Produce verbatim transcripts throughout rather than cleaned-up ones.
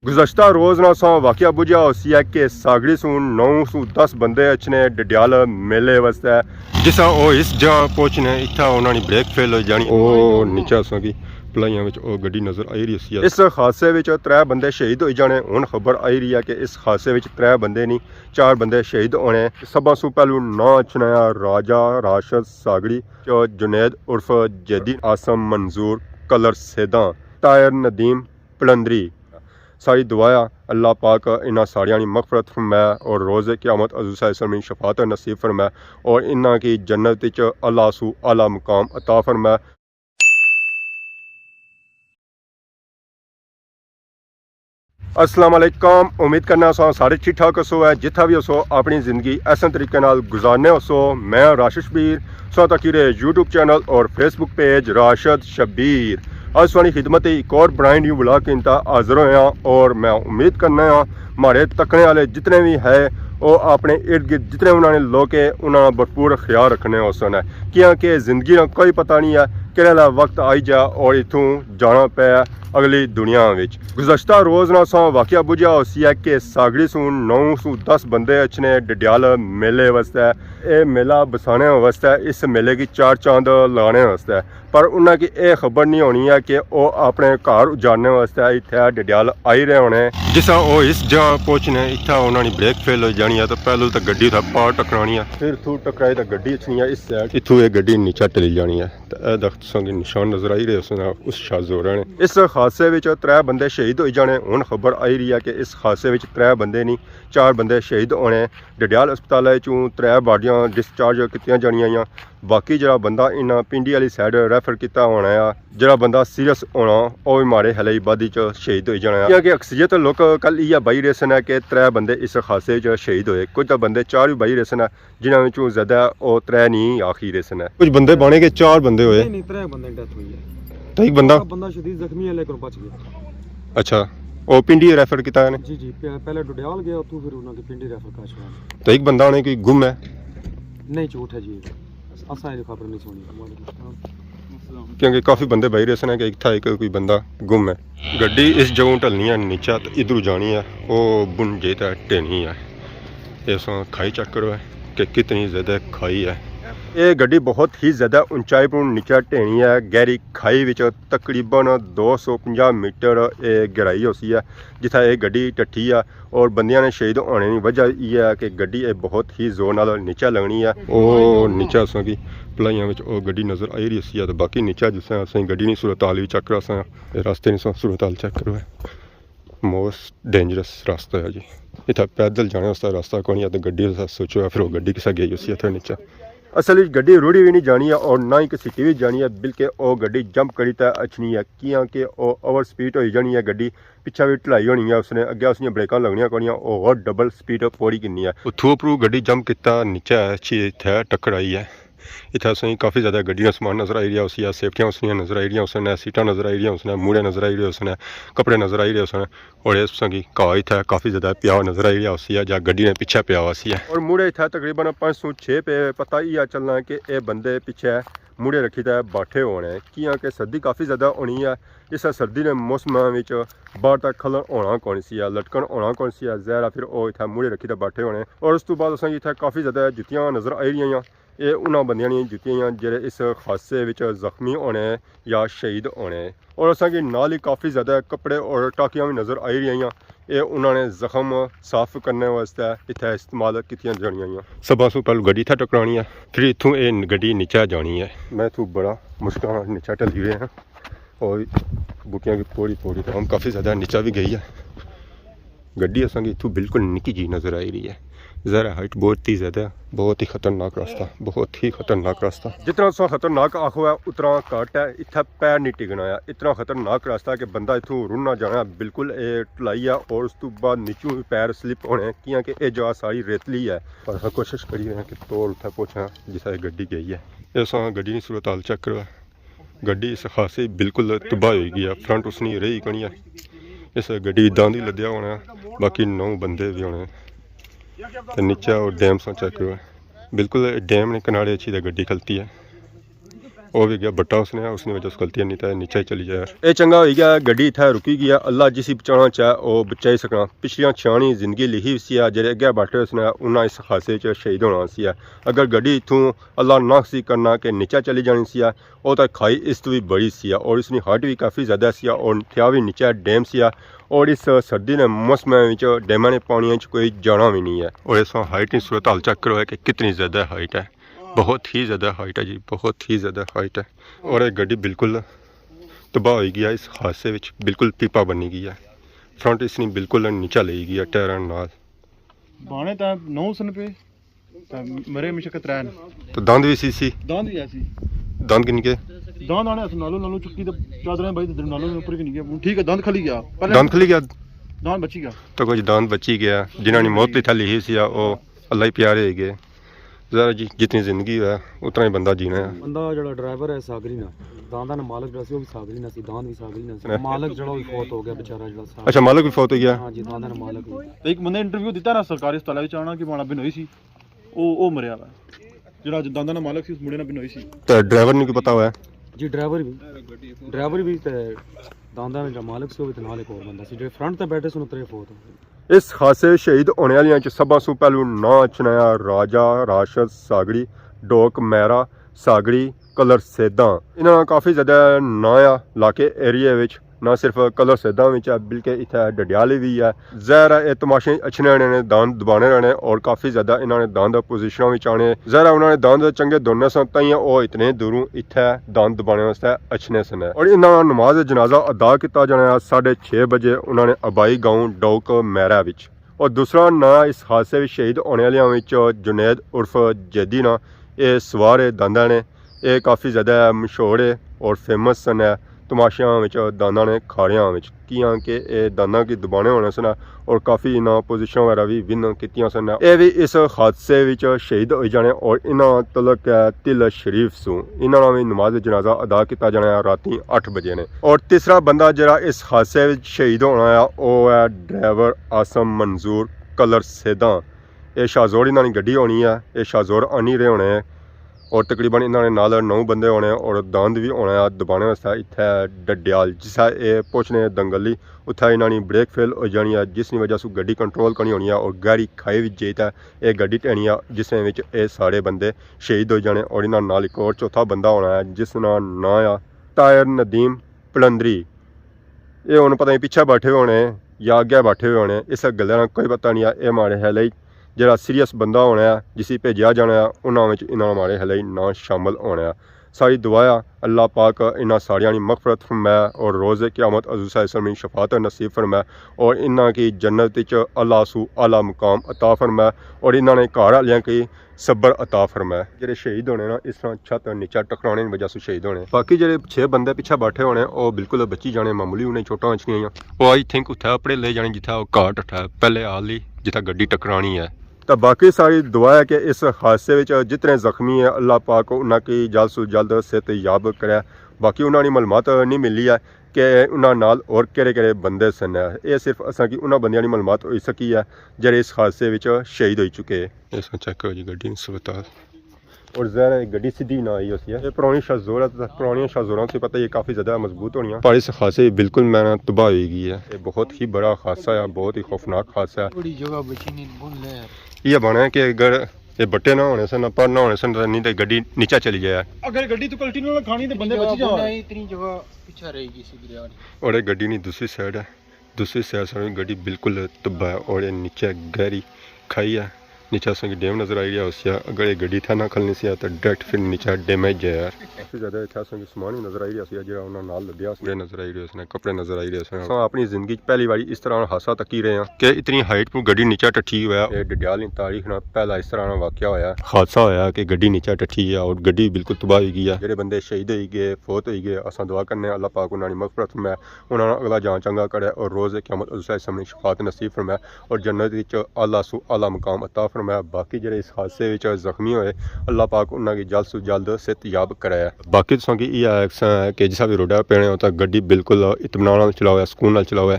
گزشتہ روز نا اساں واقعہ بجھیا ہوسی ہے کہ ساگڑی سوں نو سوں دس بندے اچھنے ڈڈیال میلے واسطے۔ جسا او اس جگہ پہنچنے، اتھا انہاں نی بریک فیل ہوئی جانی۔ او نیچے اساں کی پلائیاں وچ او گڈی نظر آئی رہی سی۔ اس حادثے وچ ترے بندے شہید ہوئی جانے۔ ہن خبر آئی رہی ہے کہ اس حادثے وچ ترے بندے نہیں، چار بندے شہید ہونے۔ سبھاں سوں پہلو ناں اچھنا ہے راجہ راشد ساگڑی، جو جنید عرف جیدی، عاصم منظور کلر سیداں، طاہر ندیم پلندری۔ ساری دعا ہے اللہ پاک انہاں ساریاں نی مغفرت فرمائے اور روز قیامت حضور صلی اللہ علیہ وسلم نی شفاعت نصیب فرمائے اور انہاں کی جنت وچ اعلیٰ سو اعلیٰ مقام عطا فرمائے۔ السلام علیکم، امید کرنا سو سارے ٹھیک ٹھاک ہسو ہے، جتھا بھی ہسو اپنی زندگی احسن طریقے نال گزارنے ہسو۔ میں راشد شبیر، سو تکی رہے یوٹیوب چینل اور فیس بک پیج راشد شبیر۔ اج سوانی خدمت ایک اور برانڈ نیو ولاگ کینتا حاضر ہویا، اور میں امید کرنا ہاں ماڑے تکنے والے جتنے بھی ہے، وہ اپنے ارد گرد جتنے انہاں نے لوگ ہے، انہاں نا بھرپور خیال رکھنے ہوسن ہے، کیونکہ زندگی نا کوئی پتہ نہیں ہے کہڑے وقت آئی جا اور اتھوں جانا پے اگلی دنیا وچ۔ گزشتہ روز نا اساں واقعہ بجھیا ہوسی ہے کہ ساگڑی سوں نو سوں دس بندے اچھنے ڈڈیال میلے واسطے، اے میلہ بسانے واسطے، اس میلے کی چار چاند لانے واسطے، پر انہاں کی اے خبر نہیں ہونی ہے کہ او اپنے گھر اجاڑنے واسطے اتھے ڈڈیال آئی رہے ہونے۔ جسا او اس جگہ پہنچنے، اتھا انہاں نی بریک فیل ہوئی جانی ہے، تو پہلو تو گڈی اتھا پار ٹکرانی ہے، پھر اتھوں ٹکرائی تو گڈی اچھنی ہے اس سائیڈ، اتھوں اے گڈی نیچے ٹلی جانی ہے۔ تو اے درخت تساں کی نشان نظر آئی رہے ہوسن، اس شاہ زورا نے۔ اس حادثے وچ ترے بندے شہید ہوئی جانے۔ ہن خبر آئی رہی ہے کہ اس حادثے وچ ترے بندے نہیں، چار بندے شہید ہونے۔ ڈڈیال ہسپتال وچوں ترے باڈیاں ڈسچارج کیتیاں جانیاں آئیاں۔ باقی جڑا بندہ انہاں پنڈی والی سائیڈ ریفر کیتا ہونا ہے، جڑا بندہ سیریس ہونا، او بھی ماڑے خیال وچ بعد وچ شہید ہوئی جانا ہے، کیونکہ اکثریت لوک کل ایہا بائی رہے سن کہ ترے بندے اس حادثے وچ شہید ہوئے۔ کچھ تاں بندے چار بھی بائی رہے سن، جنہاں وچوں زیادہ او ترے نہیں آخی رہے سن۔ کچھ بندے بانے کہ چار بندے ہوئے۔ نہیں، نہیں، ترے بندے ڈیتھ ہوئی ہے۔ تو ایک بندہ؟ ایک بندہ شدید زخمی ہے، لیکن بچ گیا۔ اچھا، او پنڈی ریفر کیتا نے؟ جی، جی، پہ-، پہلے ڈڈیال گیا، اتھوں پھر انہاں کی پنڈی ریفر کر چھوڑا۔ تو ایک بندہ ہونے کوئی گم ہے؟ نہیں، جھوٹ ہے جی، اساں یہ خبر نہیں سنی۔ کیونکہ کافی بندے بائی رہے سن کہ اتھا ایک کوئی بندہ گم ہے۔ گڈی اس جگہوں ٹلنی ہے نیچے، تو ادھروں جانی ہے، او بن جے تے ٹینی ہے۔ اے تساں کھائی چیک کرو ہے کہ کتنی زیادہ کھائی ہے۔ اے گڈی بہت ہی زیادہ اونچائی پر نیچے ٹینی ہے، گہری کھائی وچ تقریباً دو سو پنجاہ میٹر اے گہرائی ہوسی ہے، جتھا اے گڈی ٹٹھی ہے۔ اور بندیاں نے شہید ہونے نی وجہ یہ ہے کہ گڈی اے بہت ہی زور نال نیچے لگنی ہے۔ او نیچے اساں کی پلائیاں وچ او گڈی نظر آئی رہی سی، تے باقی نیچے جسے اساں گڈی نی صورتحال وی چیک کراساں، اے راستے نی صورتحال چیک کرو ہے۔ موسٹ ڈینجرس راستہ ہے جی۔ اتھا پیدل جانے واسطے راستہ کوئی نہیں، تے گڈی واسطے سوچو، پھر وہ گڈی کسا گئی ہوسی اتھا نیچے۔ اصل وچ گڈی روڑی وی نہیں جانی ہے اور نہ ہی کسی ٹی وی جانی ہے، بلکہ او گڈی جمپ کری تے اچھنی ہے، کیاں کہ او اوور سپیڈ ہوئی جانی ہے گڈی، پچھے وی ٹلائی ہونی ہے اس نے، اگے اس نیاں بریکاں لگنیاں کونیاں، او ہور ڈبل سپیڈ پوری کنی ہے۔ اتھوں اپروں گڈی جمپ کیتا نیچے اچھی اتھے ٹکر آئی ہے۔ اتھے اساں کی کافی زیادہ گڈی نا سامان نظر آئی رہیا ہوسی، سیفٹیاں اس نیاں نظر آئی رہیاں ہوسن، سیٹاں نظر آئی رہیاں ہوسن، موڑے نظر آئی رہے ہوسن، کپڑے نظر آئی رہے ہوسن، اور اس اساں کی گھا اتھے کافی زیادہ پیا ہوا نظر آئی رہیا ہوسی، جا گڈی نے پچھے پیا ہوا سی۔ اور موڑے اتھے تقریباً پانچ سو چھ پے، پتہ ہی آ چلنا کہ اے بندے پچھے موڑے رکھی تے بیٹھے ہونے، کیاں کہ سردی کافی زیادہ ہونی ہے۔ اس سردی نے موسم وچ باہر تک کھلن ہونا کون سی ہے، لٹکن ہونا کون سی ہے، ظاہر ہے پھر او اتھے موڑے رکھی تے بیٹھے ہونے۔ اور اس تو بعد اساں کی اتھے کافی زیادہ جتیاں نظر آئی رہیاں، اے انہاں بندیاں نیاں جتیاں ہیاں جڑے اس حادثے وچ زخمی ہونے یا شہید ہونے۔ اور اساں کی نال ہی کافی زیادہ کپڑے اور ٹاکیاں وی نظر آئی رہیاں ہیاں۔ اے انہاں نے زخم صاف کرنے واسطے اتھے استعمال کیتیاں جانیاں ہیاں۔ سبھاں سوں پہلو گڈی اتھے ٹکرانی ہے، پھر اتھوں اے گڈی نیچے جانی ہے۔ میں اتھوں بڑا مشکل نال نیچے ٹلی رہے ہیں اور بوٹیاں کی پوڑی پوڑی ہم کافی زیادہ نیچے بھی گئی ہے۔ گڈی اساں کی اتھوں بالکل نکی جی نظر آئی رہی ہے۔ ظاہر ہے ہائٹ بہت ہی زیادہ ہے، بہت ہی خطرناک راستہ، بہت ہی خطرناک راستہ۔ جتنا تساں خطرناک آخو ہے، اتنا گھٹ ہے۔ اتھا پیر نہیں ٹکنا ہے، اتنا خطرناک راستہ ہے کہ بندہ اتھوں رڑنا جانا ہے۔ بالکل اے ٹلائی ہے اور اس تو بعد نیچوں بھی پیر سلپ ہونے ہیں، کیاں کہ اے جگہ ساری ریتلی ہے۔ پر اساں کوشش کری رہے ہیں کہ توڑ اتھا پہنچاں جتھا اے گڈی گئی ہے۔ اے اساں گڈی نی صورتحال چیک کرو۔ گڈی اس حادثے بالکل تباہ ہوئی گئی ہے، فرنٹ اس نی رہی کونی ہے۔ اس گڈی داندی لدیا ہونا ہے، باقی نو بندے بھی ہونے۔ تے نیچے او ڈیم ساں چیک کرو، بالکل ڈیم نے کنارے اچھی تے گڈی کھلتی ہے۔ او وی گیا بٹا اس نے، اس نی وجہ سے غلطی نہیں تے نیچے ہی چلی جایا۔ اے چنگا ہوئی گیا، گڈی اتھے رکی گیا، اللہ جسی بچانا چاہے او بچائی سکنا۔ پچھلیاں چھیانی زندگی لکھی ہوئی سی، جیڑے اگے بیٹھے اس نے، انہاں اس حادثے چ شہید ہونا سی۔ اگر گڈی اتھوں اللہ نہ سی کرنا کہ نیچے چلی جانی سی، او تاں کھائی اس تو بھی بڑی سی اور اس نی ہائٹ بھی کافی زیادہ سی اور تھیا بھی نیچے ڈیم سی اور اس سردی نے موسم وچ ڈیماں نے پانیاں چ کوئی جانا بھی نہیں ہے۔ اور اس ہائٹ نی صورت حال چیک کرو ہے کہ کتنی زیادہ ہائٹ ہے، بہت ہی زیادہ ہائٹ ہے جی، بہت ہی زیادہ ہائٹ ہے۔ اور یہ گڈی بالکل تباہ ہوئی گئی ہے اس حادثے وچ، بالکل پیپا بنی گئی ہے۔ فرنٹ اس نی بالکل نیچا لئی گئی ہے ٹائراں نال۔ بانے تاں نو سن پہ، تاں مرے ہمیشہ کترین۔ تو دند بھی سی سی؟ دند بھی ایسی۔ دند کن کے؟ دند آنے اس نالو نالو چکی تے چادراں بھائی تے نالو نالو اوپر کی نہیں گیا۔ ٹھیک ہے، دند کھلی گیا۔ پہلے دند کھلی گیا؟ دند بچی گیا۔ تو کچھ دند بچی گیا، جنہاں نے موت اتھا لکھی سی، او اللہ ہی پیارے ہوئی گئے۔ ذرا جی، جتنی زندگی ہے، اتنا ہی بندہ جینا ہے۔ بندہ جڑا ڈرائیور ہے، ساگری نا۔ داندا نا مالک جڑا سی، وہ بھی ساگری نا سی، داند بھی ساگری نا سی۔ مالک جڑا، وہ فوت ہو گیا بیچارہ جڑا ساگری۔ اچھا، مالک بھی فوت ہو گیا؟ ہاں جی، داندا نا مالک بھی۔ ایک بندے انٹرویو دیتا نا سرکاری ہسپتال وچ آنا کہ ماڑا بنوئی سی، او، او مریا ہوا ہے۔ جڑا داندا نا مالک سی، اس مڑے نا بنوئی سی۔ تے ڈرائیور نی کوئی پتہ ہوا ہے؟ جی، ڈرائیور بھی، ڈرائیور بھی تے داندا نا جڑا مالک سی، وہ بھی تے نال ایک اور بندہ سی۔ جڑے فرنٹ تے بیٹھے سن، اترے فوت ہو گئے۔ اس حادثے شہید ہونے والیاں چ سبھاں سوں پہلو ناں اچھنا آ راجہ راشد ساگڑی، ڈوک میرا ساگڑی، کلر سیداں۔ انہاں نا کافی زیادہ ناں آ علاقے ایریے وچ، نہ صرف کلر سیداں وچ ہے بلکہ اتھے ڈڈیال وی ہے۔ ظاہر ہے اے تماشے اچھنے رہنے نے، داند دبانے رہنے اور کافی زیادہ انہاں نے داند پوزیشناں وچ آنے۔ ظاہر ہے انہاں نے داند چنگے دھونے سن، تائیں او اتنے دوروں اتھے داند دبانے واسطے اچھنے سن۔ اور انہاں نماز جنازہ ادا کیتا جانا ہے ساڑھے چھ بجے انہاں نے آبائی گاؤں ڈوک میرا وچ۔ اور دوسرا ناں اس حادثے وچ شہید ہونے والیاں وچ جنید عرف جیدی نا، اے سوار ہے دانداں نے، اے کافی زیادہ مشہور ہے اور فیمس سن ہے تماشیاں وچ، دانداں نے کھاڑیاں وچ، کیاں کہ اے دانداں کی دبانے ہونے سن اور کافی انہاں پوزیشناں وغیرہ وی ون کیتیاں سن۔ اے وی اس حادثے وچ شہید ہوئی جانے اور انہاں تعلق ہے تل شریف سوں۔ انہاں نا وی نماز جنازہ ادا کیتا جانا ہے راتی اٹھ بجے نے۔ اور تیسرا بندہ جڑا اس حادثے وچ شہید ہونا ہے، او ہے ڈرائیور عاصم منظور کلر سیداں۔ اے شاہزور انہاں نی گڈی ہونی ہے، اے شاہزور آنی رہے ہونے ہیں۔ اور تقریباً انہاں نے نال نو بندے ہونے اور داند وی ہونا ہے دبانے واسطے اتھے ڈڈیال، جسا اے پہنچنے دنگلی، اتھے انہاں نی بریک فیل ہو جانی ہے، جس نی وجہ سوں گڈی کنٹرول کرنی ہونی ہے اور گہری کھائی وچ جائی تے اے گڈی ٹہنی ہے، جس نے وچ اے سارے بندے شہید ہو جانے اور انہاں نال ایک اور چوتھا بندہ ہونا ہے جس نا ناں آ طاہر ندیم پلندری۔ اے ہن پتہ نہیں پچھے بیٹھے ہونے یا اگے بیٹھے ہونے، اس گلے نا کوئی پتہ نہیں ہے۔ اے ماڑے خیال ہی جڑا سیریس بندہ ہونا ہے، جسی بھیجیا جانا ہے، انہاں وچ انہاں ماڑے خیال ہی ناں شامل ہونا ہے۔ ساری دعا ہے اللہ پاک انہاں ساریاں نی مغفرت فرمائے اور روز قیامت حضور صلی اللہ علیہ وسلم نی شفاعت نصیب فرمائے اور انہاں کی جنت وچ اعلیٰ سو اعلیٰ مقام عطا فرمائے اور انہاں نے گھر آلیاں کی صبر عطا فرمائے۔ جڑے شہید ہونے نا، اس طرح چھت نیچا ٹکرانے نی وجہ سے شہید ہونے۔ باقی جڑے چھ بندے پچھے بیٹھے ہونے، او بالکل بچی جانے، معمولی انہیں چوٹاں اچھنیاں۔ او آئی تھنک اتھے اپڑے لے جانے جتھے او کاٹ اٹھا ہے، پہلے حال ہی جتھے گڈی ٹکرانی ہے۔ تے باقی ساری دعا ہے کہ اس حادثے وچ جتنے زخمی ہیں، اللہ پاک انہاں کی جلد سو جلد صحت یاب کرے۔ باقی انہاں نی معلومات نہیں ملی ہے کہ انہاں نال اور کہڑے کہڑے بندے سن۔ اے صرف اساں کی انہاں بندیاں نی معلومات ہوئی سکی ہے جڑے اس حادثے وچ شہید ہوئی چکے۔ اس میں چیک کرو جی گڈی نی صورت حال۔ اور ظاہر ہے گڈی سیدھی نہ آئی ہوسی ہے۔ یہ پرانی شاہ زور ہے، تے پرانیاں شاہ زوراں سے پتہ یہ کافی زیادہ مضبوط ہونیاں۔ پر اس حادثے بالکل میں نہ تباہ ہوئی گئی ہے۔ یہ بہت ہی بڑا حادثہ ہے، بہت ہی خوفناک حادثہ ہے۔ بڑی جگہ بچی نہیں بن لے۔ یہ بنا ہے کہ اگر یہ بٹے نہ ہونے سن، پر نہ ہونے سن، تو نہیں تو گڈی نیچا چلی جائے۔ اگر گڈی تو کلٹی نہ کھانی تو بندے بچی جاؤ۔ اتنی جگہ پیچھے رہے گی سی دریا نی۔ اور یہ گڈی نی دوسری سائیڈ ہے۔ دوسری سائیڈ ساڑی گڈی بالکل تباہ ہے اور یہ نیچے گہری کھائی ہے۔ نیچے اساں کی ڈیم نظر آئی رہیا ہوسی، اگر یہ گڈی تھا نہ کھلنی سی تو ڈائریکٹ پھر نیچے ڈیم ہی جائے یار۔ کافی زیادہ اتھے اساں کی سامان بھی نظر آئی رہیا سی، جڑا انہاں نال لبیا سی۔ کپڑے نظر آئی رہے سن، کپڑے نظر آئی رہے سن۔ اساں اپنی زندگی چ پہلی باری اس طرح حادثہ تکی رہے ہیں کہ اتنی ہائٹ پر گڈی نیچے ٹٹھی ہوا ہے۔ یہ ڈڈیال نی تاریخ نا پہلا اس طرح نا واقعہ ہویا۔ حادثہ ہویا کہ گڈی نیچے ٹٹھی ہے اور گڈی بالکل تباہ ہوئی گئی ہے۔ جڑے بندے شہید ہوئی گئے، فوت ہوئی گئے، اساں دعا کرنے اللہ پاک انہاں نی مغفرت فرمائے۔ انہاں نا اگلا جان چنگا کرے اور روز قیامت حضور صلی اللہ علیہ وسلم نی شفاعت نصیب فرمائے اور جنت وچ اعلیٰ سو اعلیٰ مقام عطا فرمائے۔ باقی جڑے اس حادثے وچ زخمی ہوئے، اللہ پاک انہاں کی جلد سو جلد صحت یاب کرائے۔ باقی تساں کی یہ آخساں ہے کہ جسا بھی روڈا پہ آنے ہو تاں گڈی بالکل اطمینان نال چلاؤ، سکون نال چلاؤ۔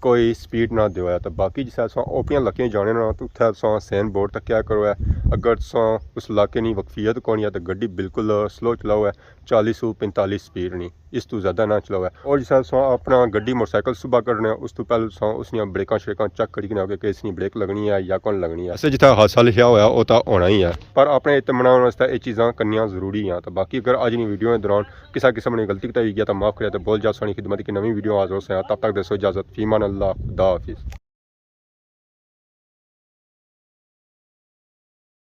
کوئی سپیڈ نہ دیو ہے۔ تو باقی جسے تساں اوپنیاں علاقیاں جانے نا تو اتھے تساں سائن بورڈ تکیا کرو ہے۔ اگر تساں اس علاقے نی وقفیت کونی ہے تو گڈی بالکل سلو چلاؤ ہے، چالیس سو پینتالیس سپیڈ نی، اس تو زیادہ نہ چلاؤ ہے۔ اور جسے تساں اپنا گڈی موٹر سائیکل صبح کڈنے ہو، اس تو پہلے تساں اس نیاں بریکاں شریکاں چیک کری کنے ہو کہ اس نی بریک لگنی ہے یا کون لگنی ہے۔ اسے جتھے حادثہ لکھیا ہویا او تاں ہونا ہی ہے، پر اپنے اطمینان واسطے اے چیزاں کرنیاں ضروری ہیں۔ تو باقی اگر اج نی ویڈیو دے دوران کسا قسم نی غلطی کتائی گیا تو معاف کریا، تو بول جا سانی خدمت کی نویں ویڈیو حاضر ہوساں۔ تب تک دیسو اجازت، فی امان اللہ، خدا حافظ۔